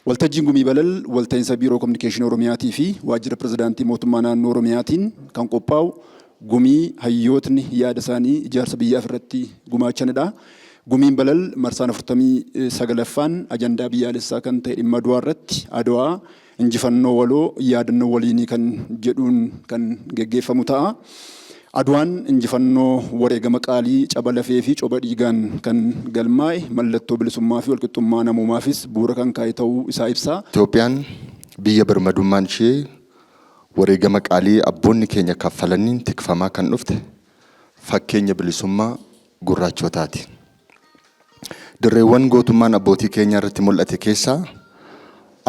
Waltajjiin Gumii Balal walta'iinsa Biiroo Kominikeeshinii Oromiyaatii fi Waajjira Pirezidaantii Mootummaa Naannoo Oromiyaatiin kan qophaa'u gumii hayyootni yaada isaanii ijaarsa biyyaaf irratti gumaachanidha. Gumiin Balal marsaan 49ffaan ajandaa biyyaalessaa kan ta'e dhimma Adwaa irratti Adwaa injifannoo waloo yaadannoo waliinii kan jedhuun kan geggeeffamu ta'a. Adwaan injifannoo wareegama qaalii, caba lafee fi coba dhiigaan kan galmaa'e mallattoo bilisummaa fi walqixxummaa namoomaafis bu'uura kan kaa'e ta'uu isaa ibsa. Itoophiyaan biyya birmadummaan ishee wareegama qaalii abboonni keenya kaffalaniin tikfamaa kan dhufte fakkeenya bilisummaa gurraachotaati. Dirreewwan gootummaan abbootii keenyaa irratti mul'ate keessaa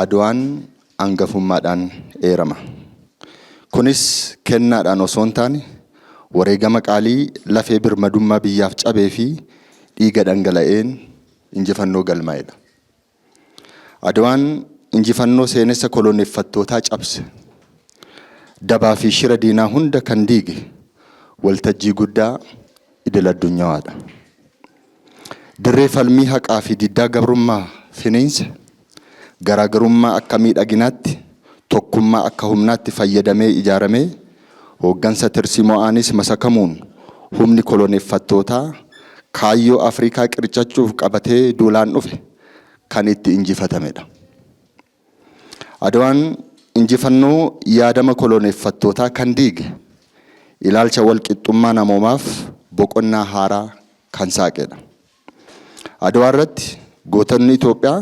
Adwaan angafummaadhaan eerama. Kunis kennaadhaan osoo hin taane wareegama qaalii lafee birmadummaa biyyaaf cabee fi dhiiga dhangala'een injifannoo galmaa'edha. Adwaan injifannoo seenessa koloneeffattootaa cabse, dabaa fi shira diinaa hunda kan diige waltajjii guddaa idil-addunyawaadha. Dirree falmii haqaa fi diddaa gabrummaa finiinse, garaagarummaa akka miidhaginaatti, tokkummaa akka humnaatti fayyadamee ijaaramee, hooggansa tirsiimo'aanis masakamuun humni koloneeffattootaa kaayyoo Afrikaa qircachuuf qabatee duulaan dhufe kan itti injifatamedha. Adwaan injifannoo yaadama koloneeffattootaa kan diige, ilaalcha walqixxummaa namoomaaf boqonnaa haaraa kan saaqedha. Adwaa irratti gootonni Itoophiyaa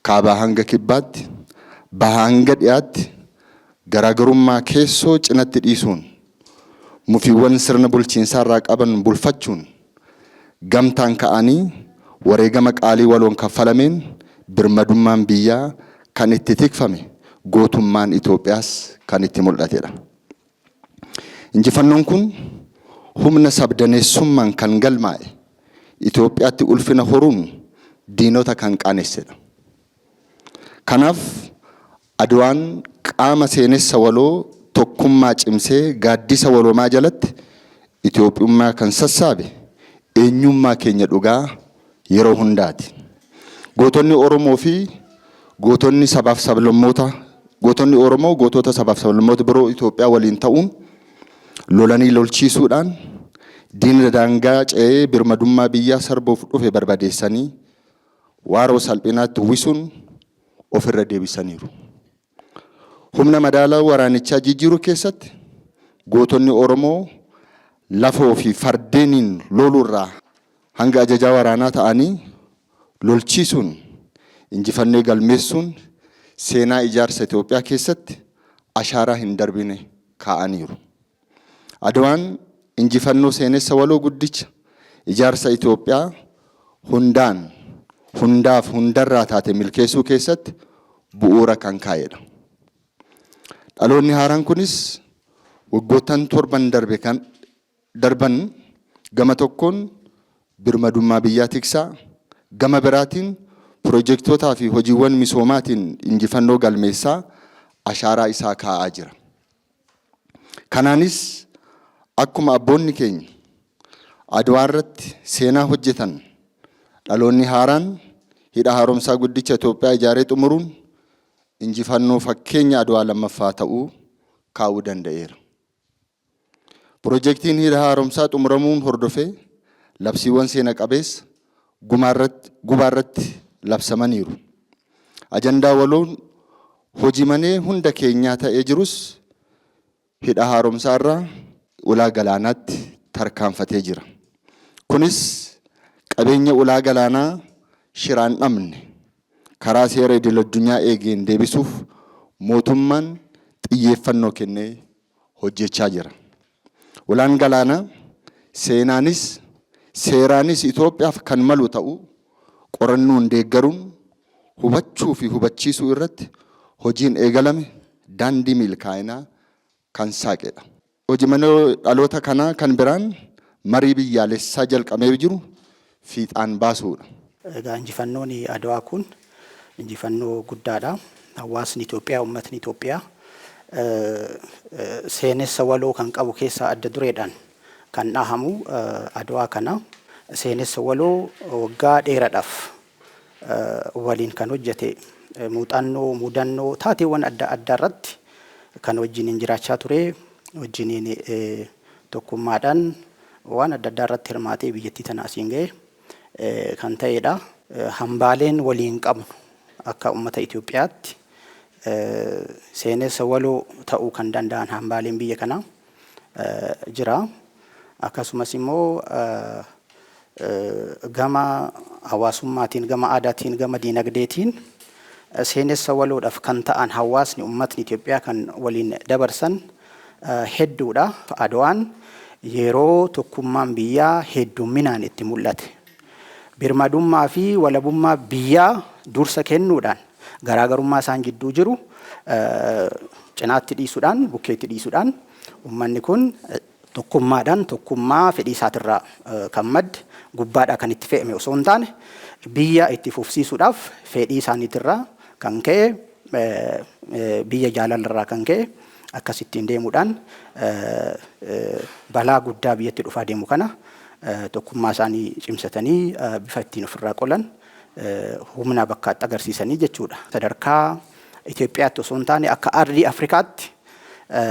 kaabaa hanga kibbaatti, bahaa hanga dhiyaatti garaagarummaa keessoo cinatti dhiisuun mufiiwwan sirna bulchiinsaarraa qaban bulfachuun gamtaan ka'anii wareegama qaalii waloon kaffalameen birmadummaan biyyaa kan itti tikfame gootummaan Itoophiyaas kan itti mul'atedha. Injifannoon kun humna sabdaneessummaan kan galmaa'e Itoophiyaatti ulfina horuun diinota kan qaanessedha. Kanaaf Adwaan qaama seenessa waloo tokkummaa cimsee gaaddisa waloomaa jalatti Itoophiyummaa kan sassaabe eenyummaa keenya dhugaa yeroo hundaati. Gootonni Oromoo fi gootonni sabaaf sablammoota gootonni Oromoo gootota sabaaf sablammoota biroo Itoophiyaa waliin ta'uun lolanii lolchiisuudhaan diina daangaa ce'ee birmadummaa biyyaa sarbuuf dhufe barbadeessanii waaroo salphinaatti uwwisuun ofirra deebisaniiru. Humna madaalaa waraanichaa jijjiiruu keessatti gootonni Oromoo lafoo fi fardeeniin loluurraa hanga ajajaa waraanaa ta'anii lolchiisuun injifannee galmeessuun seenaa ijaarsa Itoophiyaa keessatti ashaaraa hin darbine kaa'aniiru. Adwaan injifannoo seenessa waloo guddicha ijaarsa Itoophiyaa hundaan, hundaaf hundarraa taate milkeessuu keessatti bu'uura kan kaa'edha. Dhaloonni haaraan kunis waggoottan torban darbe kan darban gama tokkoon birmadummaa biyyaa tiksaa, gama biraatiin pirojektootaa fi hojiiwwan misoomaatiin injifannoo galmeessaa ashaaraa isaa kaa'aa jira. Kanaanis akkuma abboonni keenya Adwaa irratti seenaa hojjetan dhaloonni haaraan hidha haaromsaa guddicha Itoophiyaa ijaaree xumuruun injifannoo fakkeenya Adwaa lammaffaa ta'uu kaa'uu danda'eera. Pirojektiin hidha haaromsaa xumuramuun hordofee labsiiwwan seena qabeessa gubaarratti labsamaniiru. Ajandaa waloon hojii manee hunda keenyaa ta'ee jirus hidha haaromsaa irraa ulaa galaanaatti tarkaanfatee jira. Kunis qabeenya ulaa galaanaa shiraan dhabne karaa seera idil-addunyaa eegeen deebisuuf mootummaan xiyyeeffannoo kennee hojjechaa jira. Ulaan galaanaa seenaanis seeraanis Itoophiyaaf kan malu ta'uu qorannoon deeggaruun hubachuu fi hubachiisuu irratti hojiin eegalame daandii milkaa'inaa kan saaqedha. Hojii manoo dhaloota kanaa kan biraan marii biyyaalessaa jalqabamee jiru fiixaan baasuudha. Egaa injifannoon Adwaa kun injifannoo guddaadha. Hawaasni Itoophiyaa, uummatni Itoophiyaa seenessa waloo kan qabu keessaa adda dureedhaan kan dhahamu Adwaa kana. Seenessa waloo waggaa dheeraadhaaf waliin kan hojjete Muuxannoo, mudannoo, taateewwan adda addaa irratti kan wajjiniin jiraachaa ture, wajjiniin tokkummaadhaan waan adda addaa irratti hirmaatee biyyattii tana asiin ga'e kan ta'edha. Hambaaleen waliin qabnu akka uummata Itoophiyaatti seenessa waloo ta'uu kan danda'an hambaaleen biyya kanaa jira. Akkasumas immoo gama hawaasummaatiin, gama aadaatiin, gama diinagdeetiin seenessa waloodhaaf kan ta'an hawaasni uummatni Itoophiyaa kan waliin dabarsan hedduudha. Adwaan yeroo tokkummaan biyyaa heddumminaan itti mul'ate. Birmadummaa fi walabummaa biyyaa dursa kennuudhaan garaagarummaa isaan jidduu jiru cinaatti dhiisuudhaan, bukkeetti dhiisuudhaan, uummanni kun tokkummaadhaan, tokkummaa fedhii isaatirraa kan madde, gubbaadhaa kan itti fe'ame osoo hin taane, biyya itti fufsiisuudhaaf fedhii isaaniitirraa kan ka'e, biyya jaalalarraa kan ka'e akkasittiin deemuudhaan balaa guddaa biyyatti dhufaa deemu kana tokkummaa isaanii cimsatanii bifa ittiin ofirraa qolan humna bakkaatti agarsiisanii jechuudha. Sadarkaa Itoophiyaatti osoo hin taane akka ardii Afrikaatti,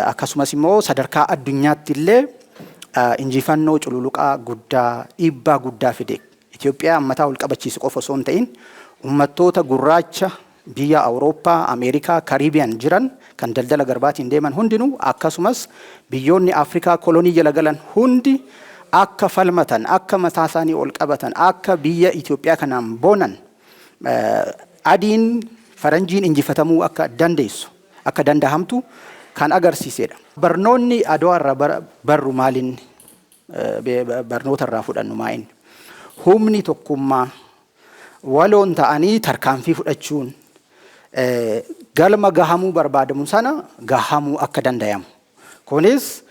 akkasumas immoo sadarkaa addunyaatti illee injifannoo cululuqaa guddaa, dhiibbaa guddaa fide. Itoophiyaa mataa ol qabachiisu qofa osoo hin ta'in uummattoota gurraacha biyya Awurooppaa, Ameerikaa, Kariibiyaan jiran kan daldala garbaatiin deeman hundinuu, akkasumas biyyoonni Afrikaa kolonii jala galan hundi akka falmatan, akka mataa isaanii ol qabatan, akka biyya Itoophiyaa kanaan boonan, adiin faranjiin injifatamuu akka dandeessu, akka dandahamtu kan agarsiisedha. Barnoonni Adwaa irraa barru maaliin, barnoota irraa fudhannu maa'in? Humni tokkummaa waloon ta'anii tarkaanfii fudhachuun galma gahamuu barbaadamu sana gahamuu akka dandayamu. Kunis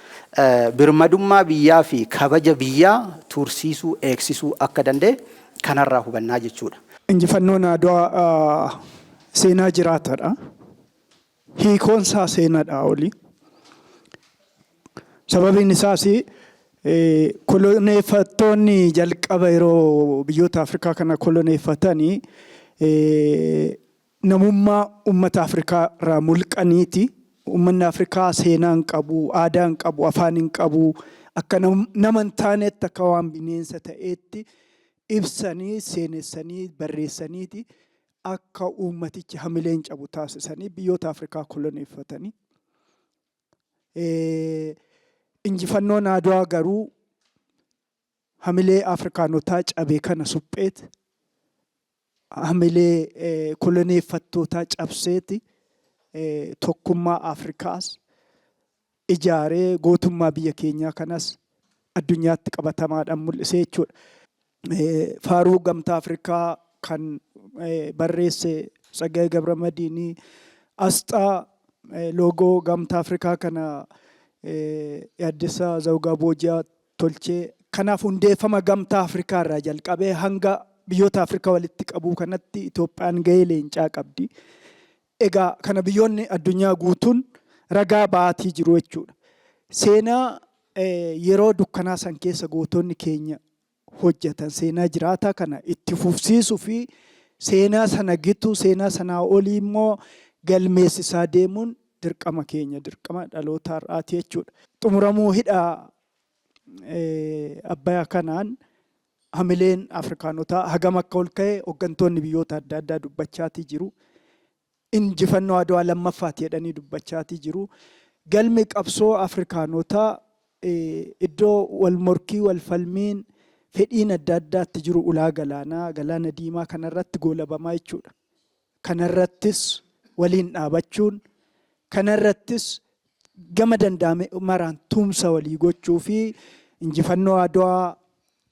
birmadummaa biyyaa fi kabaja biyyaa tursiisuu, eegsisuu akka danda'e kanarraa hubannaa jechuudha. Injifannoon Adwaa seenaa jiraataadha. Hiikoon isaa seenaadha oli. Sababiin isaas koloneeffattoonni jalqaba yeroo biyyoota Afrikaa kana koloneeffatanii namummaa uummata Afrikaa irraa mulqaniiti. Uummanni Afrikaa seenaa hin qabu, aadaa hin qabu, afaan hin qabu. Akka nama hin taanetti, akka waan bineensa ta'eetti ibsanii, seenessanii, barreessaniiti akka uummatichi hamileen cabu taasisanii biyyoota Afrikaa koloneeffatanii. Injifannoon Adwaa garuu hamilee Afrikaanotaa cabe kana supheet, hamilee koloneeffattootaa cabseeti tokkummaa Afrikaas ijaaree gootummaa biyya keenyaa kanas addunyaatti qabatamaadhaan mul'isee jechuudha. Faaruu Gamtaa Afrikaa kan barreesse Tsaggaayee Gabramadiinii, asxaa loogoo Gamtaa Afrikaa kana Yaaddessaa Zawugaa Booji'aa tolchee. Kanaaf hundeeffama Gamtaa Afrikaa irraa jalqabee hanga biyyoota Afrikaa walitti qabuu kanatti Itoophiyaan gahee leencaa qabdi. Egaa kana biyyoonni addunyaa guutuun ragaa ba'aatii jiru jechuudha. Seenaa yeroo dukkanaa san keessa gootonni keenya hojjetan, seenaa jiraataa kana itti fufsiisuu fi seenaa sana gitu, seenaa sanaa olii immoo galmeessisaa deemuun dirqama keenya, dirqama dhaloota har'aati jechuudha. Xumuramuu hidha Abbayaa kanaan hamileen Afrikaanotaa hagam akka ol ka'e hooggantoonni biyyoota adda addaa dubbachaatii jiru. Injifannoo Adwaa lammaffaati jedhanii dubbachaatii jiru. Galmi qabsoo Afrikaanotaa iddoo wal morkii, wal falmiin, fedhiin adda addaatti jiru ulaa galaanaa, galaana diimaa kanarratti goolabamaa jechuudha. Kanarrattis waliin dhaabachuun, kanarrattis gama danda'ame maraan tumsa walii gochuu fi injifannoo Adwaa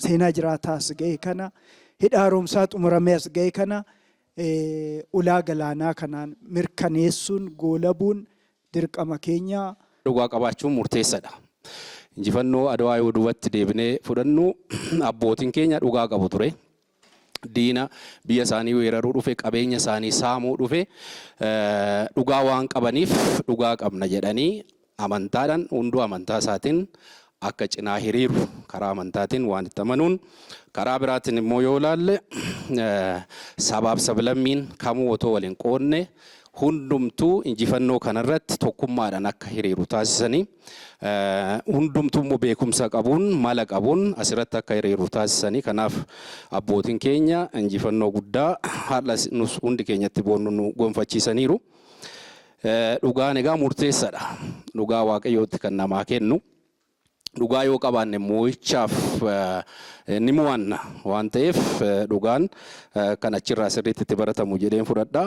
seenaa jiraataa as ga'e kana, hidha haaromsaa xumuramee as ga'e kana ulaa galaanaa kanaan mirkaneessuun, goolabuun dirqama keenya. Dhugaa qabaachuun murteessaadha. Injifannoo Adwaa yoo duubatti deebinee fudhannu, abbootiin keenya dhugaa qabu ture. Diina biyya isaanii weeraruu dhufe, qabeenya isaanii saamuu dhufe dhugaa waan qabaniif, dhugaa qabna jedhanii amantaadhaan, hunduu amantaa isaatiin akka cinaa hiriiru karaa amantaatiin waan itti amanuun, karaa biraatiin immoo yoo ilaalle, sabaaf sablammiin kamuu otoo waliin qoodne hundumtuu injifannoo kanarratti tokkummaadhaan akka hiriiru taasisanii, hundumtuu immoo beekumsa qabuun, mala qabuun asirratti akka hiriiru taasisanii. Kanaaf abbootiin keenya injifannoo guddaa har'a nus hundi keenyatti boonnu nu gonfachiisaniiru. Dhugaan egaa murteessaadha. Dhugaa Waaqayyootti kan namaa kennu. Dhugaa yoo qabaanne moo'ichaaf ni mo'anna waan ta'eef, dhugaan kan achirraa sirriitti itti baratamu jedheen fudhadha.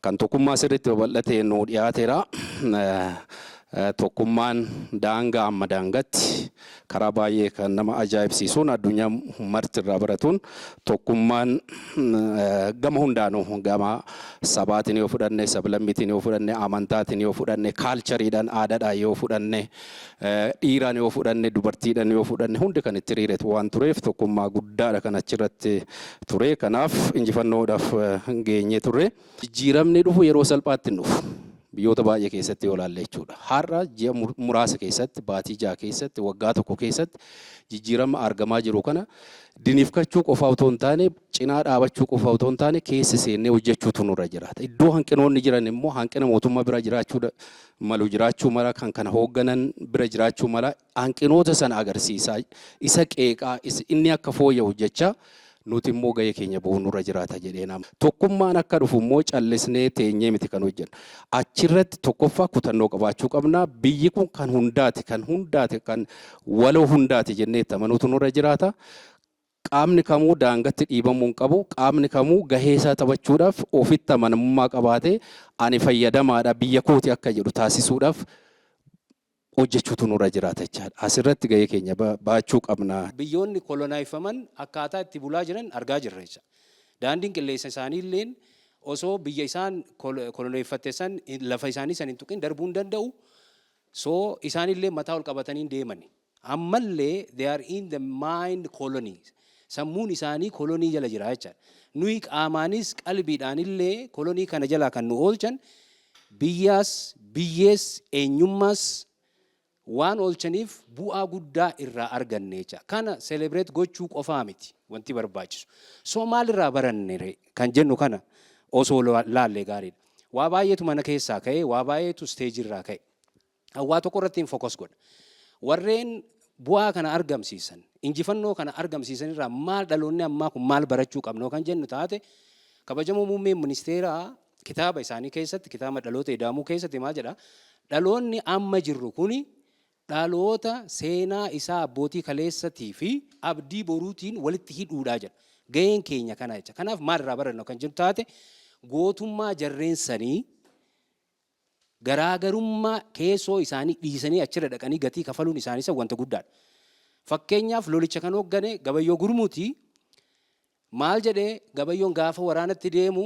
Kan tokkummaa sirriitti babal'atee nu dhiyaateera. Tokkummaan daangaa amma daangatti karaa baay'ee kan nama ajaa'ibsiisuun, addunyaa marti irraa baratuun, tokkummaan gama hundaanuu, gama sabaatiin yoo fudhanne, sablammiitiin yoo fudhanne, amantaatiin yoo fudhanne, cultureiidhaan, aadaadhaan yoo fudhanne, dhiiraan yoo fudhanne, dubartiidhaan yoo fudhanne, hundi kan itti hiriiretu waan tureef tokkummaa guddaadha kan achirratti ture. Kanaaf injifannoodhaaf geenyee turre. Jijjiiramni dhufu yeroo salphaatti hin dhufu. Biyyoota baay'ee keessatti yoo ilaalle jechuudha. Har'a ji'a muraasa keessatti, baatii 6 keessatti, waggaa tokko keessatti jijjiirama argamaa jiru kana diniifkachuu qofa otoo hin taane, cinaa dhaabachuu qofa otoo hin taane, keessa seennee hojjechuutu nurra jiraata. Iddoo hanqinoonni jiran immoo hanqina mootummaa bira jiraachuu malu, jiraachuu mala, kan kana hoogganan bira jiraachuu mala, hanqinoota sana agarsiisaa, isa qeeqaa, inni akka fooyya'u hojjechaa, nuti immoo gahee keenya bahuu nurra jiraata jedhee nama. Tokkummaan akka dhufu immoo callisnee teenyee miti kan hojjennu. Achirratti tokkoffaa kutannoo qabaachuu qabna. Biyyi kun kan hundaati, kan hundaati, kan waloo hundaati jennee itti amanuutu nurra jiraata. Qaamni kamuu daangatti dhiibamuu hin qabu. Qaamni kamuu gahee isaa taphachuudhaaf ofitti amanamummaa qabaatee, ani fayyadamaadha, biyya kooti akka jedhu taasisuudhaaf hojjechuutu nurra jiraata jechaadha. Asirratti gahee keenya baachuu qabna. Biyyoonni koloneeffaman akkaataa itti bulaa jiran argaa jirra jecha. Daandiin qilleensa isaanii illeen osoo biyya isaan koloneeffatte san lafa isaanii san hin tuqin darbuu hin danda'u. So isaanillee mataa ol qabatanii hin deemani. Ammallee they are in the mind colony. Sammuun isaanii kolonii jala jira jechaadha. Nuyi qaamaanis qalbiidhaanillee kolonii kana jalaa kan nu oolchan, biyyaas biyyees eenyummaas waan oolchaniif bu'aa guddaa irraa arganne jecha. Kana celebrate gochuu qofaa miti wanti barbaachisu. So maalirraa baranne kan jennu kana osoo laallee gaariidha. Waa baay'eetu mana keessaa ka'e, waa baay'eetu stage irraa ka'e. Waa tokko irratti hin focus godha. Warreen bu'aa kana argamsiisan, injifannoo kana argamsiisan irraa maal dhaloonni ammaa kun maal barachuu qabnu kan jennu taate, kabajamoo muummeen ministeeraa kitaaba isaanii keessatti, kitaaba Dhaloota Ida'amuu keessatti maal jedha? Dhaloonni amma jirru kuni dhaloota seenaa isaa abbootii kaleessatii fi abdii boruutiin walitti hidhuudhaa jedha. Gaheen keenya kana jecha. Kanaaf maal irraa barannu kan jennu taate, gootummaa jarreen sanii, garaagarummaa keessoo isaanii dhiisanii achirra dhaqanii gatii kafaluun isaanii isa wanta guddaadha. Fakkeenyaaf lolicha kan hooggane Gabayyoo Gurmuuti. Maal jedhee Gabayyoon gaafa waraanatti deemu?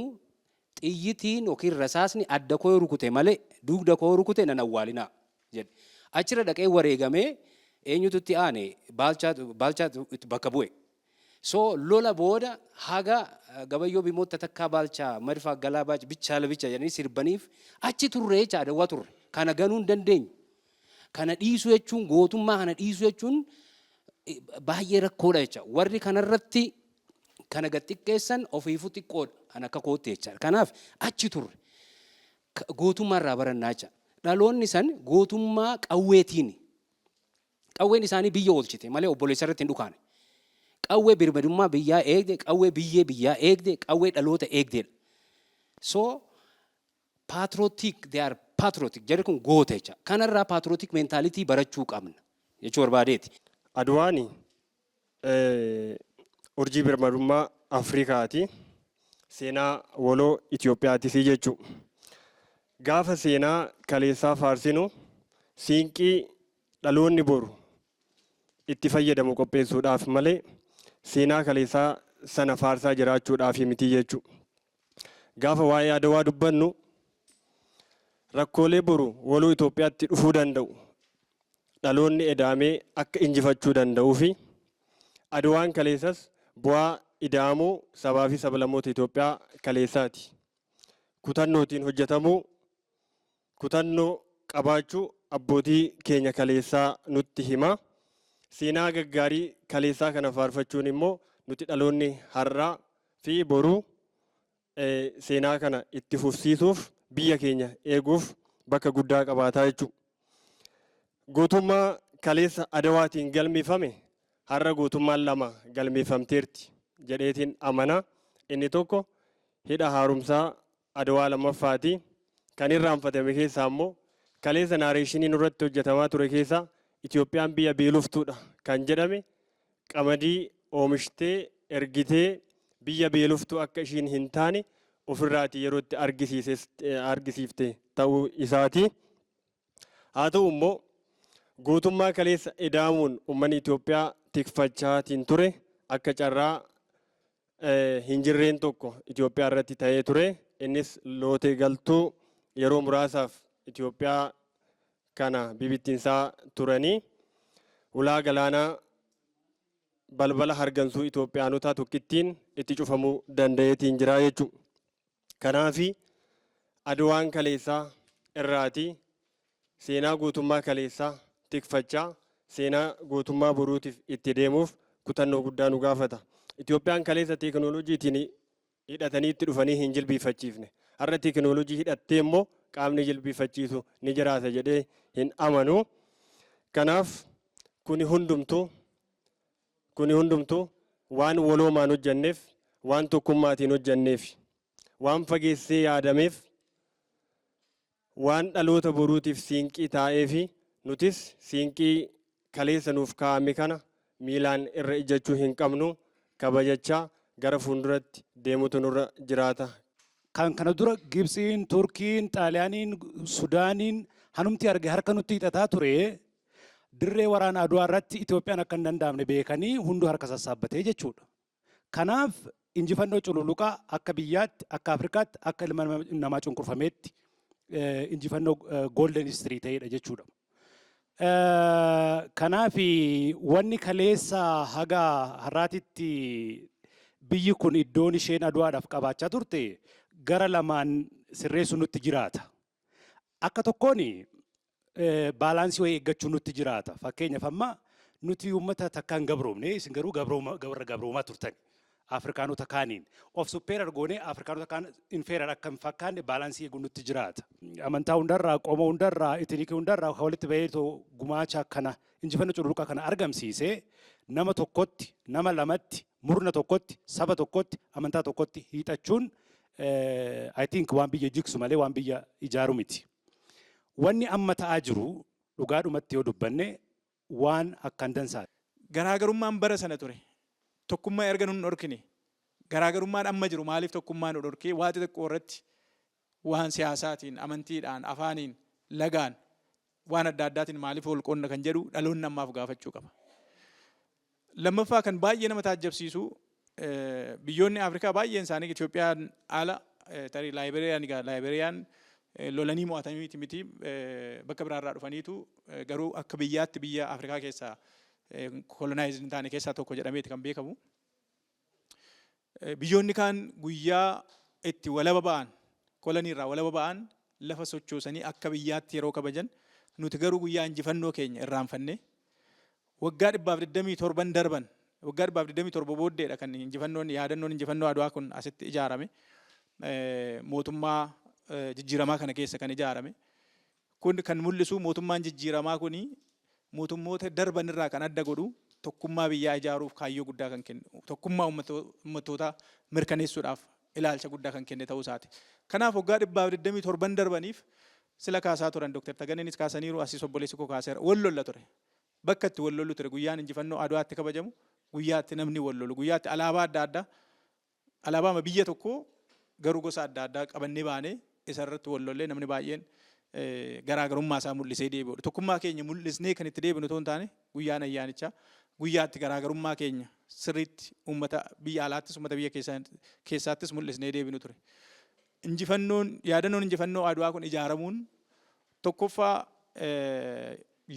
"Xiyyitiin yookiin rasaasni adda koo rukute malee dugda koo rukute nan awwaalinaa" jedhe. Achirra dhaqee wareegamee, eenyutu itti aane? Baalchaatu bakka bu'e. So lola booda haga "Gabayyoo bimoota takkaa Baalchaa madfaa galaa baaca bichaa labicha" jedhanii sirbaniif achi turre jecha, Adawwaa turre. Kana ganuu hin dandeenyu. Kana dhiisuu jechuun, gootummaa kana dhiisuu jechuun baay'ee rakkoodha jecha. Warri kanarratti kana gad xiqqeessan ofiifuu xiqqoodha. Kan akka kootti jechaadha. Kanaaf achi turre. Gootummaa irraa barannaa jecha. Dhaloonni san gootummaa qawweetiini. Qawween isaanii biyya oolchite malee obboleessa irratti hin dhukaane. Qawwee birmadummaa biyyaa eegde, qawwee biyyee biyyaa eegde, qawwee dhaloota eegdedha. So patriotic, they are patriotic. Jarri kun goota jecha. Kanarraa patriotic mentality barachuu qabna jechuu barbaadeeti. Adwaani urjii birmadummaa Afrikaati. Seenaa waloo Itiyoophiyaatis jechuudha. Gaafa seenaa kaleessaa faarsinu, siinqii dhaloonni boru itti fayyadamu qopheessuudhaaf malee seenaa kaleessaa sana faarsaa jiraachuudhaaf miti jechuudha. Gaafa waa'ee Adawaa dubbannu, rakkoolee boru waloo Itoophiyaatti dhufuu danda'u dhaloonni edaamee akka injifachuu danda'uu fi Adawaan kaleessas bu'aa ida'amuu sabaa fi sablammoota Itoophiyaa kaleessaati. Kutannootiin hojjetamuu, kutannoo qabaachuu abbootii keenya kaleessaa nutti hima. Seenaa gaggaarii kaleessaa kana faarfachuun immoo nuti dhaloonni har'aa fi boruu seenaa kana itti fufsiisuuf, biyya keenya eeguuf bakka guddaa qabaataa jechuudha. Gootummaa kaleessa Adawaatiin galmeeffame har'a gootummaan lama galmeeffamteerti jedheetiin amana. Inni tokko hidha haaromsaa Adawaa lammaffaati. Kan irraanfatame keessaa immoo kaleessa narration irratti hojjetamaa ture keessaa Itoophiyaan biyya beeloftuudha kan jedhame, qamadii oomishtee ergitee biyya beeloftuu akka ishiin hin taane ofirraati yeroo itti argisiifte ta'uu isaati. Haa ta'u immoo, gootummaa kaleessa ida'amuun uummanni Itoophiyaa tikfachaatiin ture akka carraa hin jirreen tokko Itoophiyaa irratti ta'ee ture. Innis lootee galtuu yeroo muraasaaf Itoophiyaa kana bibittinsaa turanii ulaa galaanaa balbala hargansuu Itoophiyaanotaa tokkittiin itti cufamuu danda'eetiin jira jechuudha. Kanaafi Adwaan kaleessaa irraati seenaa gootummaa kaleessaa tikfachaa seenaa gootummaa boruutiif itti deemuuf kutannoo guddaa nu gaafata. Itoophiyaan kaleessa teekinooloojiitiin hidhatanii itti dhufanii hin jilbiifachiifne. Har'a teekinooloojii hidhattee immoo qaamni jilbiifachiisu ni jiraata jedhee hin amanu. Kanaaf kuni hundumtuu waan waloomaan hojjenneef, waan tokkummaatiin hojjenneef, waan fageessee yaadameef, waan dhaloota boruutiif siinqii taa'ee fi nutis siinqii kaleessa nuuf kaa'ame kana miilaan irra ijjachuu hin qabnu, kabajachaa gara fuulduratti deemutu nurra jiraata. Kan kana dura Gibxiin, Turkiin, Xaaliyaaniin, Sudaaniin hanumti arge harka nutti hidhataa ture, dirree waraana Adwaa irratti Itoophiyaan akka hin danda'amne beekanii hunduu harka sassaabbatee jechuudha. Kanaaf injifannoo cululuqaa akka biyyaatti, akka Afrikaatti, akka ilma namaa cunqurfameetti injifannoo golden history ta'edha jechuudha. Kanaaf wanni kaleessa haga har'aatitti biyyi kun iddoon isheen Adwaadhaaf qabaachaa turte gara lamaan sirreessu nutti jiraata. Akka tokkoon balance wayii eeggachuu nutti jiraata. Fakkeenyaaf, amma nuti uummata takkaan hin gabroomne, isin garuu warra gabroomaa turtan. Afrikaanota kaaniin. Of superior goonee Afrikaanota kaan inferior akka hin fakkaanne balance eeguun nutti jiraata. Amantaa hundarraa, qoma hundarraa, ethnic hundarraa kan walitti bahee gumaacha kana, injifannoo cululuqaa kana argamsiisee, nama tokkotti, nama lamatti, murna tokkotti, saba tokkotti, amantaa tokkotti hiixachuun, I think, waan biyya jigsu malee waan biyya ijaaru miti. Wanni amma ta'aa jiru dhugaadhumatti yoo dubbanne waan akkaan dansaati. Garaagarummaan bara sana ture tokkummaa erga nun dhorkine, garaagarummaan amma jiru maaliif tokkummaa nu dhorkee, waa xixiqqoo irratti, waan siyaasaatiin, amantiidhaan, afaaniin, lagaan, waan adda addaatiin maaliif wal qoonna kan jedhu dhaloonni ammaaf gaafachuu qaba. Lammaffaa, kan baay'ee nama taajjabsiisu, biyyoonni Afrikaa baay'een isaanii Itoophiyaan ala, tarii Laayibeeriyaan, egaa Laayibeeriyaan lolanii mo'atanii miti, bakka biraarraa dhufaniitu, garuu akka biyyaatti biyya Afrikaa keessaa colonize hin taane keessaa tokko jedhameeti kan beekamu. Biyyoonni kaan guyyaa itti walaba ba'an, koloniirraa walaba ba'an, lafa sochoosanii akka biyyaatti yeroo kabajan, nuti garuu guyyaa injifannoo keenya irraanfannee waggaa 127 darban, waggaa 127 booddeedha kan injifannoon, yaadannoon injifannoo Adwaa kun asitti ijaarame, mootummaa jijjiiramaa kana keessa kan ijaarame. Kun kan mul'isu mootummaan jijjiiramaa kuni mootummoota darban irraa kan adda godhu tokkummaa biyyaa ijaaruuf kaayyoo guddaa kan kennu, tokkummaa uummattootaa mirkaneessuudhaaf ilaalcha guddaa kan kenne ta'uu isaati. Kanaaf waggaa 127 darbaniif, sila kaasaa turan, Dr. Taganeenis kaasaniiru, asiis obboleessi koo kaaseera, wal lolla ture. Bakka itti wal lollu ture guyyaan injifannoo Adwaatti kabajamu, guyyaatti namni wal lolu, guyyaatti alaabaa adda addaa, alaabaa biyya tokkoo garuu gosa adda addaa qabannee baanee isarratti wal lollee namni baay'een garaagarummaa isaa mul'isee deebi'udha. Tokkummaa keenya mul'isnee kan itti deebinu otoo hin taane, guyyaan ayyaanichaa guyyaatti garaagarummaa keenya sirriitti uummata biyya alaattis uummata biyya keessaattis mul'isnee deebinu ture. Injifannoon, yaadannoon injifannoo Adwaa kun ijaaramuun tokkoffaa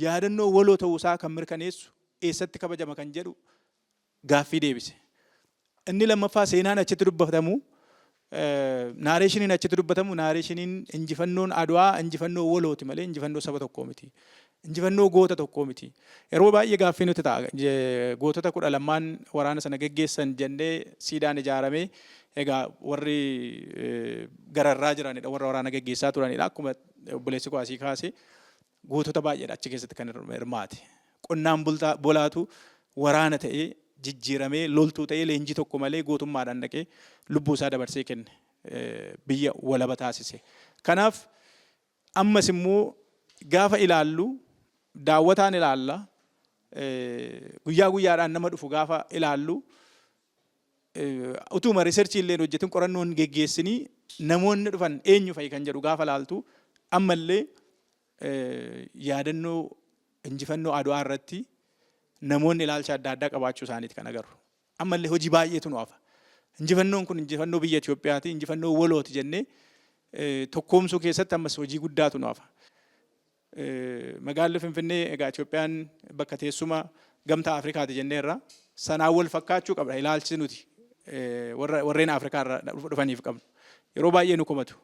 yaadannoo waloo ta'uusaa kan mirkaneessu, eessatti kabajama kan jedhu gaaffii deebise. Inni lammaffaa, seenaan achitti dubbatamu, narrationiin achitti dubbatamu, narrationiin injifannoon Adwaa injifannoo walooti malee injifannoo saba tokkoo miti. Injifannoo goota tokkoo miti. Yeroo baay'ee gaaffii nutti ta'a. Gootota 12n waraana sana geggeessan jennee siidaan ijaaramee, egaa warri gararraa jiranidha, warra waraana geggeessaa turanidha. Akkuma obboleessi koo asii kaase, gootota baay'eedha achi keessatti kan hirmaate. Qonnaan bulaatu waraana ta'ee jijjiiramee, loltuu ta'ee, leenjii tokko malee gootummaadhaan dhaqee lubbuu isaa dabarsee kenne, biyya walaba taasise. Kanaaf ammas immoo gaafa ilaallu, daawwataan ilaalla, guyyaa guyyaadhaan nama dhufu gaafa ilaallu, utuma research illee hojjetin, qorannoo hin geggeessinii, namoonni dhufan eenyu fa'i kan jedhu gaafa ilaaltu, ammallee yaadannoo injifannoo Adwaa irratti namoonni ilaalcha adda addaa qabaachuu isaaniiti kan agarru. Ammallee hojii baay'eetu nu hafa. Injifannoon kun injifannoo biyya Itoophiyaati, injifannoo walooti jennee tokkoomsuu keessatti ammas hojii guddaatu nu hafa. Magaalli Finfinnee egaa Itoophiyaan bakka teessuma Gamtaa Afrikaati jenneerra. Sanaan wal fakkaachuu qabna ilaalchi nuti warreen Afrikaa irraa dhufaniif qabnu. Yeroo baay'ee nu komatu.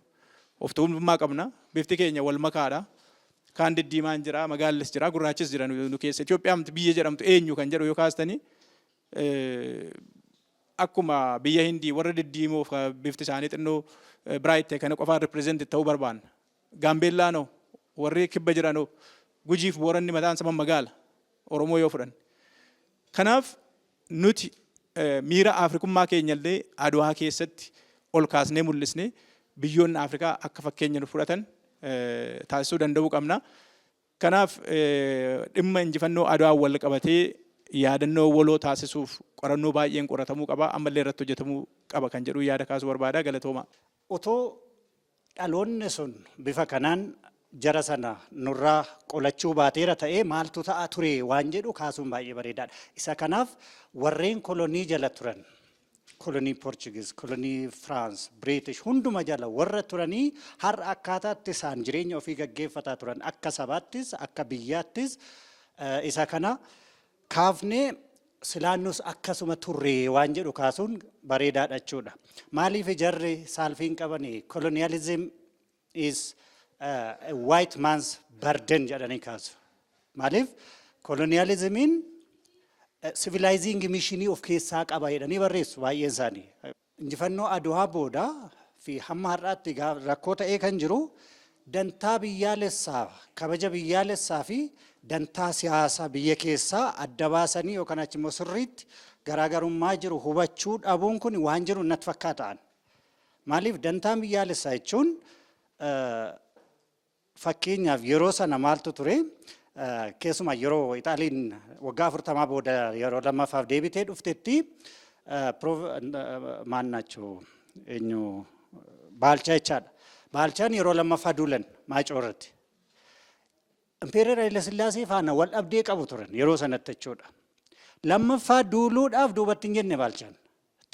Of tuulummaa qabna. Bifti keenya wal makaadha. Kaan diddiimaan jira, magaallis jira, gurraachis jira nu keessa. Itoophiyaan biyya jedhamtu eenyu kan jedhu yoo kaastanii, akkuma biyya Hindii warra diddiimoo bifti isaanii xinnoo bright ta'e kana qofaan represent ta'uu barbaanna. Gaambeellaanoo, warri kibba jiranoo, Gujiif Booranni mataan sama magaala Oromoo yoo fudhanne. Kanaaf nuti miira Afrikummaa keenyallee Adwaa keessatti ol kaasnee mul'isnee biyyoonni Afrikaa akka fakkeenya nu fudhatan taasisuu danda'uu qabna. Kanaaf dhimma injifannoo Adwaa wal qabatee yaadannoo waloo taasisuuf qorannoo baay'een qoratamuu qaba. Ammallee irratti hojjetamuu qaba kan jedhu yaada kaasuu barbaada. Galatooma. Otoo dhaloonni sun bifa kanaan jara sana nurraa qolachuu baateera ta'ee maaltu ta'a ture waan jedhu kaasuun baay'ee bareedaadha. Isa kanaaf warreen kolonii jala turan, kolonii Portuguese, kolonii France, British hunduma jala warra turanii, har'a akkaataatti isaan jireenya ofii gaggeeffataa turan, akka sabaattis akka biyyaattis, isa kana kaafnee silaannus akkasuma turre waan jedhu kaasuun bareedaadha jechuudha. Maaliif jarri saalfiin qabanii "Colonialism is a white man's burden" jedhanii kaasu. Maaliif colonialismiin civilizing missionii of keessaa qaba jedhanii barreessu baay'een isaanii. Injifannoo Adwaa booda fi hamma har'aatti rakkoo ta'ee kan jiru dantaa biyyaalessaa, kabaja biyyaalessaa fi dantaa siyaasaa biyya keessaa adda baasanii yookaan achi immoo sirriitti garaagarummaa jiru hubachuu dhabuun kun waan jiru natti fakkaatan. Maaliif dantaan biyyaalessaa jechuun, fakkeenyaaf yeroo sana maaltu ture? Keessumaa yeroo Ixaaliin waggaa 40 booda yeroo lammaffaaf deebitee dhuftetti, maannachuu eenyu, Baalchaa jechaadha. Baalchaan yeroo lammaffaa duulan Maayicoo irratti. Emperor Haile Sillaasee faana wal dhabdee qabu turan yeroo sanatti jechuudha. Lammaffaa duuluudhaaf duubatti hin jenne Baalchaan.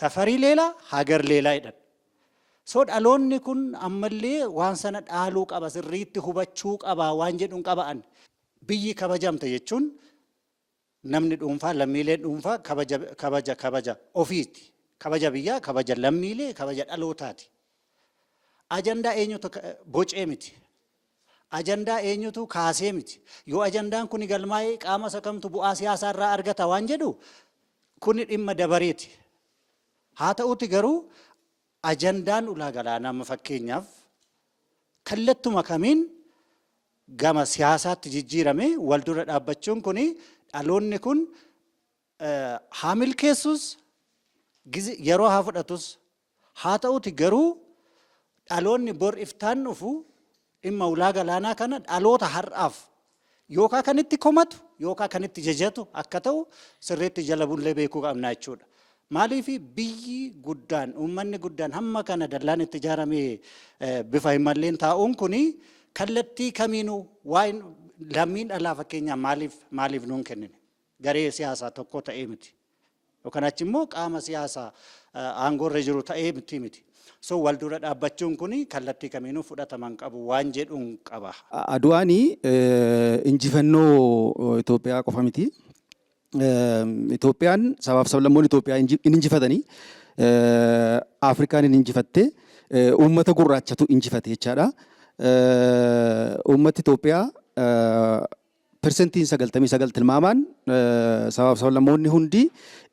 "ተፈሪ ሌላ ሀገር ሌላ" jedhan. So dhaloonni kun ammallee waan sana dhaaluu qaba, sirriitti hubachuu qaba waan jedhuun qaba'an. Biyyi kabajamte jechuun namni dhuunfaa, lammiileen dhuunfaa kabaja kabaja kabaja ofiiti. Kabaja biyyaa, kabaja lammiilee, kabaja dhalootaati. Ajandaa eenyutu bocee miti. Ajandaa eenyutu kaasee miti. Yoo ajandaan kun galmaa'ee qaama isa kamtu bu'aa siyaasaa irraa argata waan jedhu kuni dhimma dabareeti. Haa ta'uti garuu ajandaan ulaa galaanaa amma fakkeenyaaf kallattuma kamiin gama siyaasaatti jijjiirame wal dura dhaabbachuun kuni dhaloonni kun haa milkeessus, yeroo haa fudhatus, haa ta'uti garuu dhaloonni bor iftaan dhufu dhimma ulaa galaanaa kana dhaloota har'aaf yookaan kan itti komatu yookaan kan itti jajatu akka ta'u sirriitti jala bullee beekuu qabna jechuudha. Maaliif biyyi guddaan, uummanni guddaan hamma kana dallaan itti ijaaramee bifa hin malleen taa'uun kuni kallattii kamiinuu waa'een lammiin dhalaa fakkeenyaaf maaliif nuun kennine garee siyaasaa tokko ta'ee miti. Yookaan achi immoo qaama siyaasaa aangoorra jiru ta'ee miti. So wal dura dhaabbachuun kuni kallattii kamiinuu fudhataman qabu waan jedhuun qaba. Adwaanii injifannoo Itoophiyaa qofa miti. Itoophiyaan, sabaaf sablammoonni Itoophiyaa in injifatanii, Afrikaan in injifatte, uummata gurraachatu injifate jechaadha. Uummati Itoophiyaa 99% tilmaamaan sabaaf sablammoonni hundi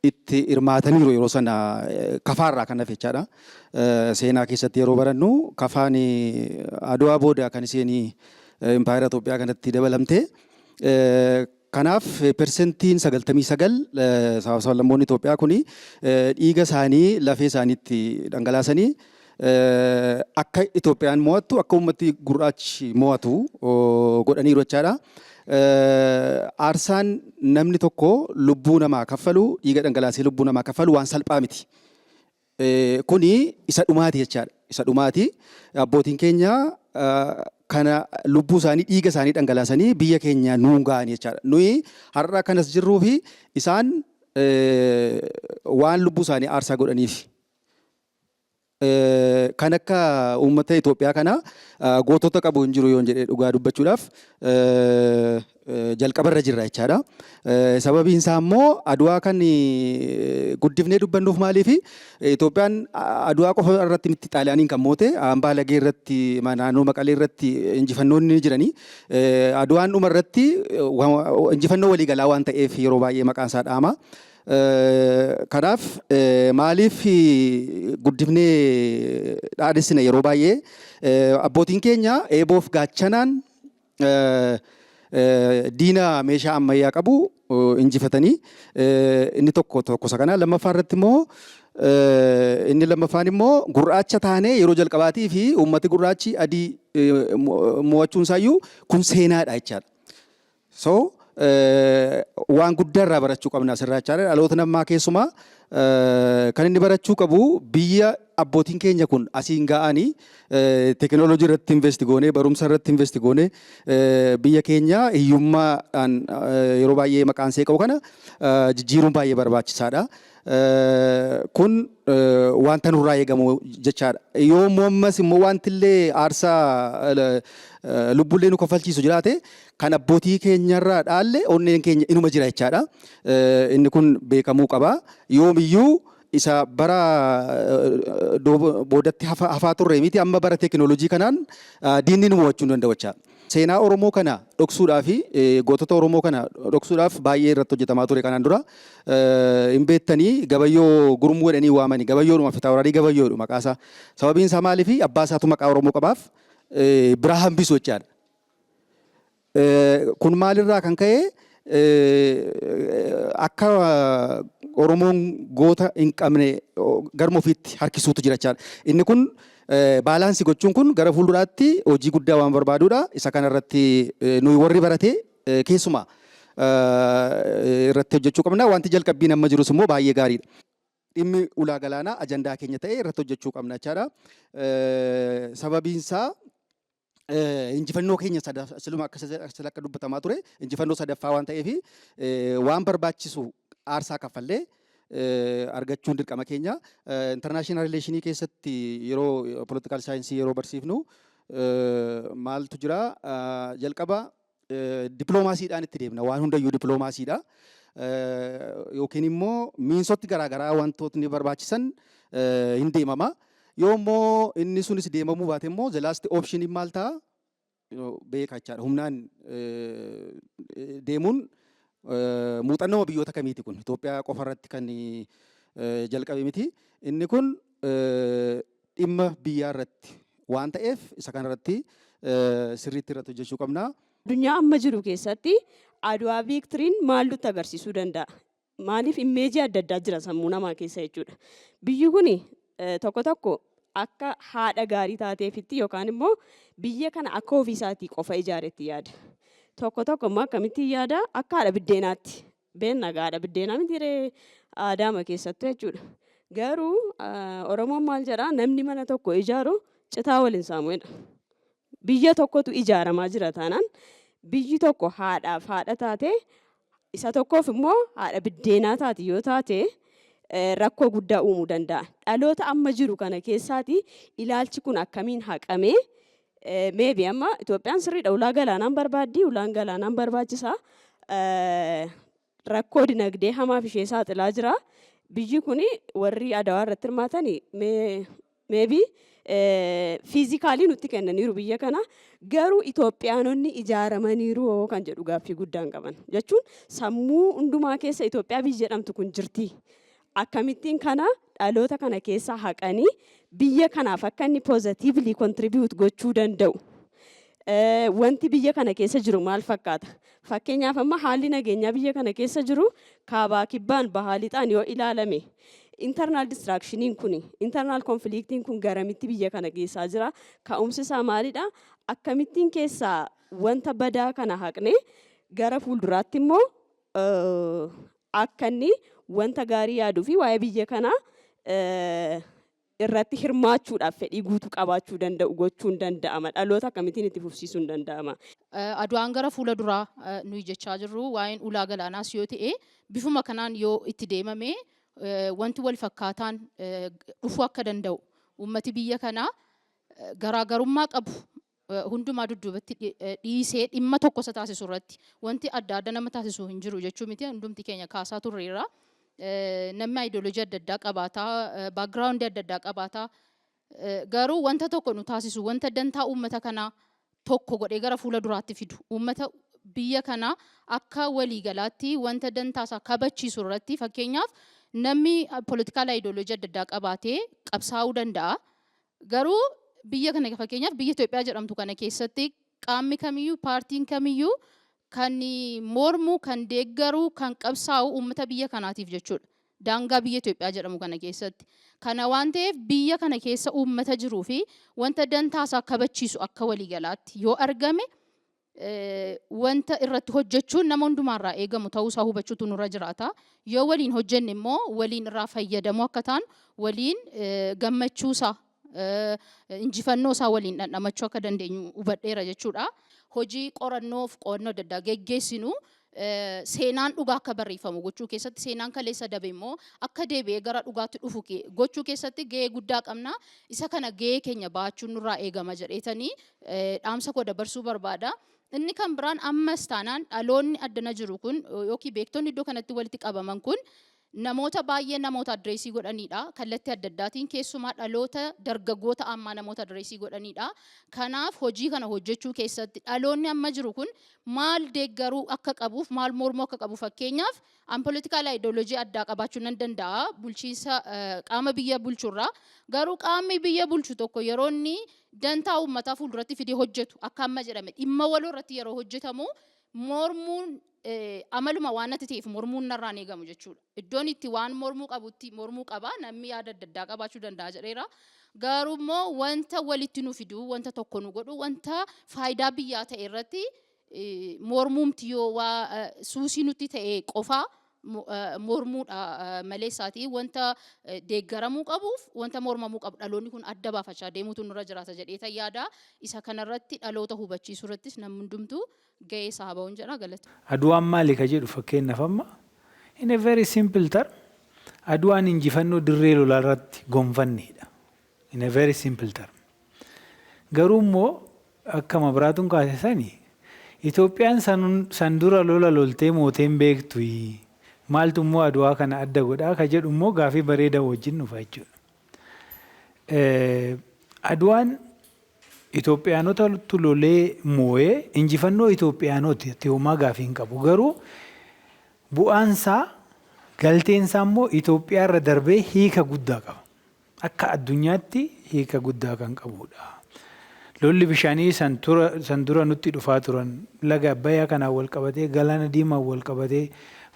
itti hirmaataniiru yeroo sana, Kafaarraa kan hafe jechaadha. Seenaa keessatti yeroo barannu Kafaan Adwaa booda kan isheen impaayera Itoophiyaa kanatti dabalamte. Kanaaf 99% sabaaf sablammoonni Itoophiyaa kun dhiiga isaanii lafee isaaniitti dhangalaasanii akka Itoophiyaan mo'attu, akka uummati gurraachi mo'atu godhaniiru jechaadha. Aarsaan namni tokko lubbuu namaa kaffalu, dhiiga dhangalaasee lubbuu namaa kaffalu waan salphaa miti. Kuni isa dhumaati jechaadha. Isa dhumaati. Abbootiin keenya kana lubbuu isaanii, dhiiga isaanii dhangalaasanii biyya keenya nuun ga'an jechaadha. Nuyi har'a kanas jirruu fi isaan waan lubbuu isaanii aarsaa godhaniif. Kan akka uummata Itoophiyaa kana gootota qabu hin jiru yoon jedhee dhugaa dubbachuudhaaf jalqabarra jirra jechaadha. Sababiin isaa immoo Adwaa kan guddifnee dubbannuuf maaliif, Itoophiyaan Adwaa qofa irratti miti Xaaliyaaniin kan moote, Hambaa Lagee irratti, naannoo Maqalee irratti injifannoonni ni jiranii. Adwaan dhuma irratti injifannoo waliigalaa waan ta'eef yeroo baay'ee maqaan isaa dhahama. Kanaaf maaliif guddifnee dhaadessina? Yeroo baay'ee abbootiin keenya eeboof gaachanaan diina meeshaa ammayyaa qabu injifatanii, inni tokko tokko isa kana. Lammaffaa irratti immoo, inni lammaffaan immoo gurraacha taanee yeroo jalqabaatii fi uummati gurraachi adii mo'achuun isaayyuu kun seenaadha jechaadha. So waan guddaa irraa barachuu qabna asirraa jechaadha. Dhaloota nammaa keessumaa kan inni barachuu qabu, biyya abbootiin keenya kun asiin ga'anii teekinooloojii irratti invest goonee, barumsa irratti invest goonee, biyya keenya hiyyummaadhaan yeroo baay'ee maqaan see qabu kana jijjiiruun baay'ee barbaachisaadha. Kun wanta nurraa eegamu jechaadha. Yoo immoo ammas immoo wanti illee aarsaa lubbullee nu kaffalchiisu jiraate, kan abbootii keenyarraa dhaalle onneen keenya inuma jira jechaadha. Inni kun beekamuu qaba. Yoomiyyuu isa bara boodatti hafaa turre miti, amma bara teekinooloojii kanaan diinni nu mo'achuu hin danda'u jechaadha. Seenaa Oromoo kana dhoksuudhaa fi gootota Oromoo kana dhoksuudhaaf baay'ee irratti hojjetamaa ture kanaan dura. Hin beektanii, Gabayyoo Gurmuu jedhanii waamanii, Gabayyoodhuma, Fitaawuraarii Gabayyoodhu maqaasaa. Sababiin isaa maaliif? Abbaa isaatu maqaa Oromoo qabaaf biraa hambisu jechaadha. Kun maalirraa kan ka'e? Akka Oromoon goota hin qabne garma ofiitti harkisuutu jira jechaadha. Inni kun balance gochuun kun gara fuulduraatti hojii guddaa waan barbaadudha. Isa kanarratti nuyi warri barate keessumaa irratti hojjechuu qabna. Wanti jalqabbiin amma jirus immoo baay'ee gaariidha. Dhimmi ulaa galaanaa ajandaa keenya ta'ee irratti hojjechuu qabna jechaadha. Sababiin isaa injifannoo keenya siluma akka sila akka dubbatamaa ture injifannoo sadaffaa waan ta'eef, waan barbaachisu aarsaa kaffallee argachuun dirqama keenya. International relationii keessatti yeroo political science yeroo barsiifnu maaltu jira? Jalqaba dippiloomaasiidhaan itti deemna, waan hundayyuu dippiloomaasiidha. Yookiin immoo meansotti garaagaraa wantootni barbaachisan hin deemama. Yoo immoo inni sunis deemamuu baate immoo the last option maal ta'a? Beeka jechaadha. Humnaan deemuun muuxannoo biyyoota kamiiti kun? Itoophiyaa qofa irratti kan jalqabe miti. Inni kun dhimma biyyaa irratti waan ta'eef isa kanarratti sirriitti irratti hojjechuu qabna. Addunyaa amma jiru keessatti Adwaa victoryn maal nutti agarsiisuu danda'a? Maaliif, image adda addaa jira sammuu namaa keessa jechuudha. Biyyi kun tokko tokko akka haadha gaarii taateefitti yookaan immoo biyya kana akka ofiisaatii qofa ijaaretti yaada. Tokko tokko immoo akkamittiin yaada? Akka haadha biddeenaatti. Beenna, haadha biddeenaa miti ree aadaama keessattuu jechuudha. Garuu Oromoon maal jedhaa? Namni mana tokko ijaaru citaa waliin saamu'edha. Biyya tokkotu ijaaramaa jira taanaan, biyyi tokko haadhaaf haadha taate, isa tokkoof immoo haadha biddeenaa taati yoo taate, rakkoo guddaa uumuu danda'a. Dhaloota amma jiru kana keessaati ilaalchi kun akkamiin haqamee? Maybe amma Itoophiyaan sirriidha, ulaa galaanaan barbaaddi, ulaan galaanaan barbaachisaa. Rakkoo dinagdee hamaaf ishee saaxilaa jira. Biyyi kun warri Adawaa irratti hirmaatan maybe Physically nutti kennaniiru biyya kana, garuu Itoophiyaanonni ijaaramaniiru kan jedhu gaaffii guddaan qaban. Jechuun sammuu hundumaa keessa Itoophiyaa biyyi jedhamtu kun jirti. Akkamittiin kana dhaloota kana keessaa haqanii biyya kanaaf akka inni positively contribute gochuu danda'u? Wanti biyya kana keessa jiru maal fakkaata? Fakkeenyaaf, amma haalli nageenyaa biyya kana keessa jiru kaabaa, kibbaan, bahaa, lixaan yoo ilaalame, internal distractioniin kun, internal conflictiin kun garamitti biyya kana geessaa jira? Ka'umsi isaa maalidha? Akkamittiin keessaa wanta badaa kana haqne gara fuulduraatti immoo akka inni wanta gaarii yaaduu fi waa'ee biyya kanaa irratti hirmaachuudhaaf fedhii guutuu qabaachuu danda'u gochuun danda'ama? Dhaloota akkamittiin itti fufsiisuun danda'ama? Aduwaan gara fuula duraa nuyi jechaa jirru, waa'een ulaa galaanaas yoo ta'e, bifuma kanaan yoo itti deemame wanti wal fakkaataan dhufuu akka danda'u, uummati biyya kanaa garaagarummaa qabu hundumaa dudduubatti dhiisee dhimma tokko isa taasisu irratti wanti adda adda nama taasisu hin jiru jechuu miti, hundumti keenya kaasaa turreerra. Namni ideology adda addaa qabaataa, backgroundii adda addaa qabaataa, garuu wanta tokko nu taasisu, wanta dantaa uummata kanaa tokko godhee gara fuula duraatti fidu, uummata biyya kanaa akka waliigalaatti wanta dantaa isaa kabachiisu irratti, fakkeenyaaf, namni political ideology adda addaa qabaatee qabsaa'uu danda'a. Garuu biyya kana, fakkeenyaaf biyya Itoophiyaa jedhamtu kana keessatti, qaamni kamiyyuu, paartiin kamiyyuu kan mormu, kan deeggaru, kan qabsaa'u uummata biyya kanaatiif jechuudha. Daangaa biyya Itoophiyaa jedhamu kana keessatti. Kana waan ta'eef, biyya kana keessa uummata jiruu fi wanta dantaa isaa kabachiisu akka waliigalaatti yoo argame, wanta irratti hojjechuun nama hundumaarraa eegamu ta'uusaa hubachuutu nurra jiraata. Yoo waliin hojjenne immoo waliin irraa fayyadamuu akka taanu, waliin gammachuusaa, injifannoo isaa waliin dhandhamachuu akka dandeenyu hubadheera jechuudha. Hojii qorannoof qo'annoo adda addaa geggeessinu seenaan dhugaa akka barreeffamu gochuu keessatti, seenaan kaleessa dabe immoo akka deebi'ee gara dhugaatti dhufu gochuu keessatti gahee guddaa qabna. Isa kana gahee keenya bahachuun nurraa eegama jedheetanii dhaamsa koo dabarsuu barbaada. Inni kan biraan, ammas taanaan dhaloonni addana jiru kun yookiin beektonni iddoo kanatti walitti qabaman kun namoota baay'ee namoota address godhanidha. Kallattii adda addaatiin keessumaa dhaloota dargaggoota ammaa namoota address godhanidha. Kanaaf hojii kana hojjechuu keessatti dhaloonni amma jiru kun maal deeggaruu akka qabuuf, maal mormuu akka qabu, fakkeenyaaf an political ideology addaa qabaachuu nan danda'a bulchiinsa qaama biyya bulchurraa, garuu qaamni biyya bulchu tokko yeroo inni dantaa uummataa fuulduratti fidee hojjetu, akka amma jedhame dhimma waloo irratti yeroo hojjetamu, mormuun amaluma waan natti ta'eef mormuun narraan eegamu jechuudha. Iddoon itti waan mormuu qabutti mormuu qaba, namni yaada adda addaa qabaachuu danda'a jedheera. Garuu immoo wanta walitti nu fidu, wanta tokko nu godhu, wanta faayidaa biyyaa ta'e irratti mormuumti yoo waa suusii nutti ta'e qofaa mormuudha maleessaati, wanta deeggaramuu qabuuf wanta mormamuu qabu dhaloonni kun adda baafachaa deemuutu nurra jiraata jedhee yaada. Isa kanarratti dhaloota hubachiisuu irrattis namni hundumtuu gahee isaa bahuun jedha, galata. Aduwaan maali ka jedhu, fakkeenyaaf amma, in a very simple term, Aduwaan injifannoo dirree lolaa irratti gonfannedha. In a very simple term. Garuu immoo akka Mabiraatuun kaase sani, Itoophiyaan san dura lola loltee mooteen beektu, maaltu immoo Aduwaa kana adda godhaa ka jedhu immoo gaafii bareedaa wajjin dhufa jechuudha. Aduwaan Itoophiyaanotatu lolee moo'ee, injifannoo Itoophiyaanoti homaa gaafii hin qabu. Garuu bu'aansaa, galteensaa immoo Itoophiyaarra darbee hiika guddaa qaba. Akka addunyaatti hiika guddaa kan qabudha. Lolli bishaanii san dura nutti dhufaa turan, laga Abbayyaa kanaan wal qabatee, galaana Diimaan wal qabatee,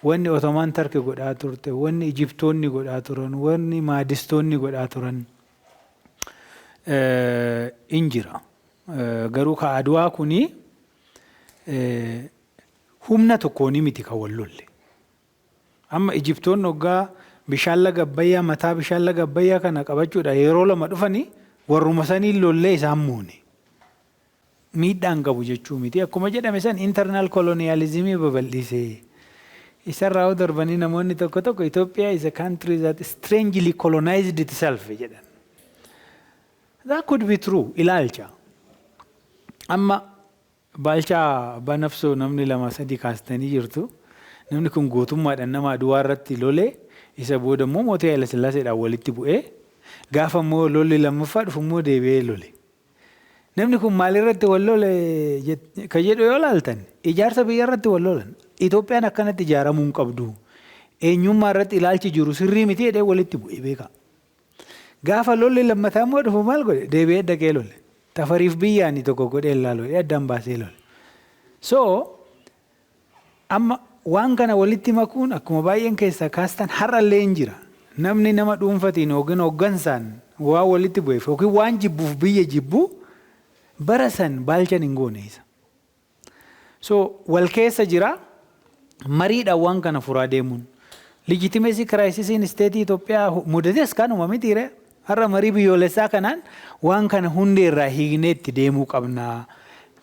wanni Otomaan Tarki godhaa turte, wanni Ijiptoonni godhaa turan, wanni Maadistoonni godhaa turan in jira. Garuu ka Aduwaa kuni humna tokkoonii miti kan wal lolle. Amma Ijiptoonni hoggaa bishaan laga Abbayyaa, mataa bishaan laga Abbayyaa kana qabachuudha yeroo lama dhufanii, warruma saniin lollee isaan moone. Miidhaan qabu jechuu miti. Akkuma jedhame san internal colonialismii babal'ise. Isarraa yoo darbanii namoonni tokko tokko "Ethiopia is a country that strangely colonized itself" jedhan. That could be true, ilaalcha. Amma Baalchaa Abbaa Nafsoo namni lama sadii kaastanii jirtu. Namni kun gootummaadhaan nama Aduwaa irratti lolee, isa booda immoo mootii Haayila Sillaaseedhaan walitti bu'ee Gaafa immoo lolli lammaffaa dhufu immoo deebi'ee lole. Namni kun maalirratti wal lole kan jedhu yoo ilaaltan, ijaarsa biyya irratti wal lolan. Itoophiyaan akkanatti ijaaramuu hin qabdu. Eenyummaa irratti ilaalchi jiru sirrii miti jedhee walitti bu'ee beeka. Gaafa lolli lammataa immoo dhufu maal godhe? Deebi'ee dhaqee lole. Tafariif biyyaani tokko godhee ilaalu addaan baasee lole. So amma waan kana walitti makuun akkuma baay'een keessaa kaastan har'allee hin jira. Namni nama dhuunfatiin yookiin hooggansaan waan walitti bu'eef yookiin waan jibbuuf biyya jibbu bara san Baalchan hin goone isa. So wal keessa jira, mariidhaan waan kana furaa deemuun. Legitimacy crisisiin state Itoophiyaa mudates kanuma mitiire. Har'a marii biyyoolessaa kanaan waan kana hundeerraa hiiknee itti deemuu qabna.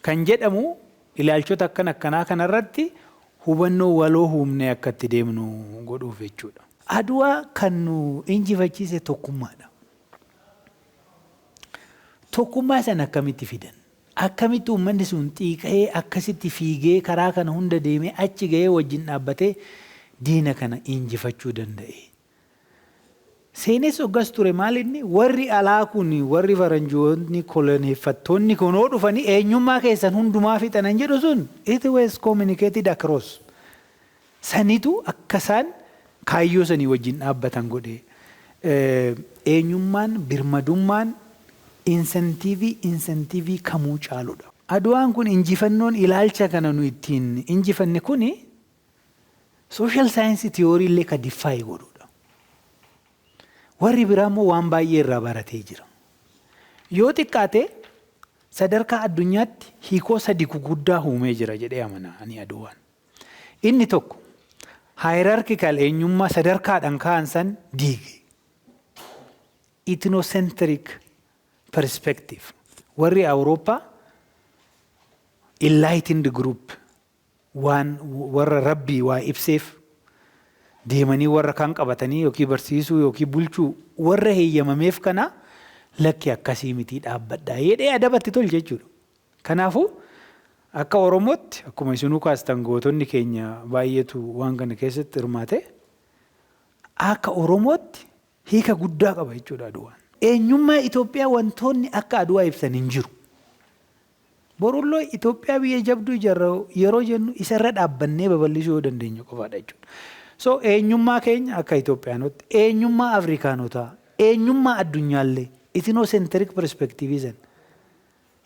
Kan jedhamu ilaalchota akkan akkanaa kanarratti hubannoo waloo uumnee akka itti deemnu godhuuf jechuudha. Aduwaa kan nu injifachiise tokkummaadha. Tokkummaa sana akkamitti fidan? Akkamitti uummanni sun xiiqa'ee akkasitti fiigee karaa kana hunda deemee achi ga'ee wajjin dhaabbatee diina kana injifachuu danda'e? Seenes hoggas ture maal inni warri alaa kun, warri faranjoonni koloneeffattoonni kunoo dhufanii eenyummaa keessan hundumaa fixanan jedhu sun, it was communicated across. Sanitu akka isaan kaayyoo sanii wajjin dhaabbatan godhe. Eenyummaan birmadummaan incentive kamuu caaludha. Aduwaan kun, injifannoon ilaalcha kana nu ittiin injifanne kuni, social science theory illee ka defy godhudha. Warri biraa immoo waan baay'ee irraa baratee jira. Yoo xiqqaate sadarkaa addunyaatti hiikoo sadi guguddaa uumee jira jedhee amana ani Aduwaan. Inni tokko hierarchical eenyummaa sadarkaadhaan ka'an san diige. Ethnocentric perspective. Warri Awurooppaa enlightened group waan warra rabbii waa ibseef deemanii warra kaan qabatanii yookiin barsiisuu yookiin bulchuu warra heeyyamameef kana, lakki akkasii mitii, dhaabbadhaa jedhee adabatti tolche jechuudha. Kanaafuu akka Oromootti, akkuma isinuu kaastan, gootonni keenya baay'eetu waan kana keessatti hirmaate, akka Oromootti hiika guddaa qaba jechuudha Aduwaan. Eenyummaa Itoophiyaa wantoonni akka Aduwaa ibsan hin jiru. Borulloo Itoophiyaa biyya jabduu ijaarra yeroo jennu isarra dhaabbannee babal'isuu yoo dandeenyu qofaadha jechuudha. So eenyummaa keenya akka Itoophiyaanotti, eenyummaa Afrikaanotaa, eenyummaa addunyaallee ethnocentric perspective san,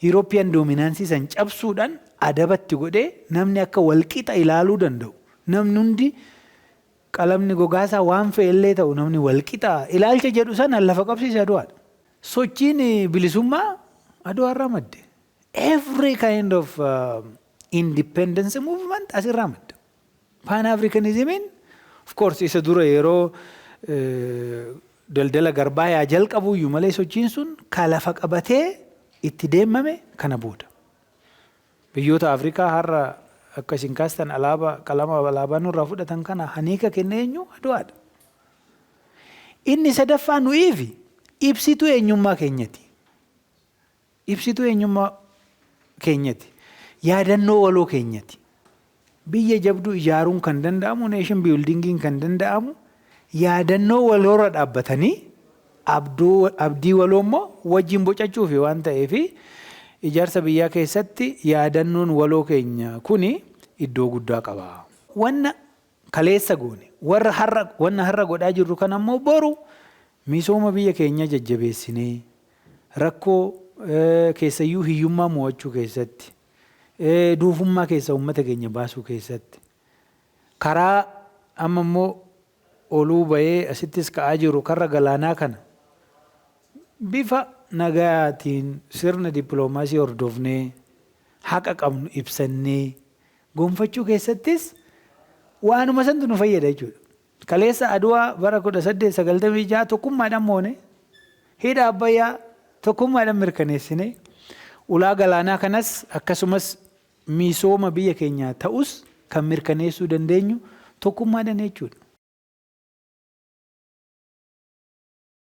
European dominance san cabsuudhaan adabatti godhee namni akka walqixa ilaaluu danda'u. Namni hundi qalamni gogaasaa waan fe'ellee ta'u namni walqixa ilaalcha jedhu sana lafa qabsiise Aduwaadha. Sochiin bilisummaa Aduwaarraa madde. Every kind of independence movement asirraa madda. Pan Africanismiin of course isa dura yeroo daldala garbaa yaa jalqabuyyuu malee sochiin sun ka lafa qabatee itti deemame kana booda. Biyyoota Afrikaa har'a akka isin kaastan alaabaa qalama alaabaa nurraa fudhatan kana haniika kenne eenyu? Aduwaadha. Inni sadaffaa nuyiifi ibsituu eenyummaa keenyati. Ibsituu eenyummaa keenyati. Yaadannoo waloo keenyati. Biyya jabduu ijaaruun kan danda'amu, nation buildingiin kan danda'amu, yaadannoo waloorra dhaabbatanii abdii waloo immoo wajjin bocachuufi waan ta'eef, ijaarsa biyyaa keessatti yaadannoon waloo keenya kuni iddoo guddaa qaba. Wanna kaleessa goone, warra har'a wanna har'a godhaa jirru kan ammoo boru misooma biyya keenya jajjabeessinee rakkoo keessayyuu hiyyummaa mo'achuu keessatti, duufummaa keessa uummata keenya baasuu keessatti, karaa amma immoo oluu bahee asittis ka'aa jiru karra galaanaa kana bifa nagaatiin sirna dippiloomaasii hordofnee haqa qabnu ibsannee gonfachuu keessattis waanuma santu nu fayyada jechuudha. Kaleessa Aduwaa bara 1896 tokkummaadhaan moone, hidha Abbayyaa tokkummaadhaan mirkaneessine, ulaa galaanaa kanas akkasumas misooma biyya keenyaa ta'us kan mirkaneessuu dandeenyu tokkummaadhaan jechuudha.